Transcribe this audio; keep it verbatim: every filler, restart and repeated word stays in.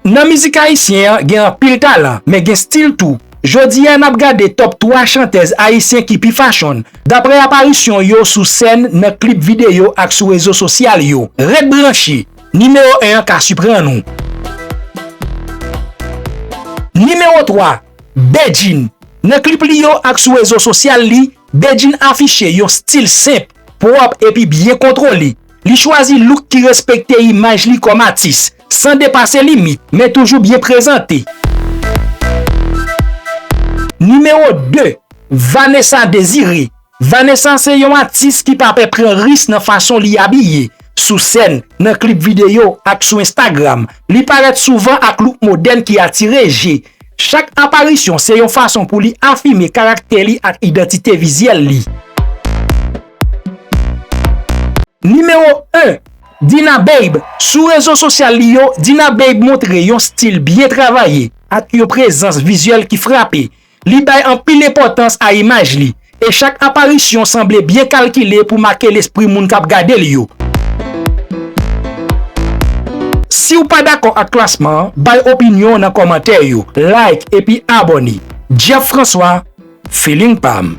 Nan mizik ayisyen an, gen anpil talan, men gen stil tou. Jodi a, n ap gade top twa chantèz ayisyen ki pi fashion, dapre aparisyon yo sou sèn, nan klip videyo ak sou rezo sosyal yo. Ret branche, nimewo en an ka siprann ou. Nimewo twa, Bedjine. Nan klip li yo ak sou rezo sosyal li, Bedjine afiche yon stil senp, pwòp epi byen kontwole. Li chwazi look ki respekte imaj li kòm atis, san depase limit, men toujou byen prezante. Nimewo de, Vanessa Désiré. Vanessa se yon atis ki pa pè pran risk nan fason li abiye. Sou sèn, nan klip videyo ak sou Instagram, li parèt souvan ak look modèn ki atire je. Chak aparisyon se yon fason pou li afime karaktè li ak idantite vizyèl li. Nimewo en, Dina Babe. Sou rezo sosyal li yo, Dina Babe montre yon stil byen travaye ak yon prezans vizyèl ki frape. Li bay anpil enpòtans a imaj li, e chak aparisyon sanble byen kalkile pou make lespri moun k ap gade l yo. Si w pa dakò ak klasman an, bay opinyon w nan kòmantè yo, like epi abòne. Jeff François, Feeling pa m.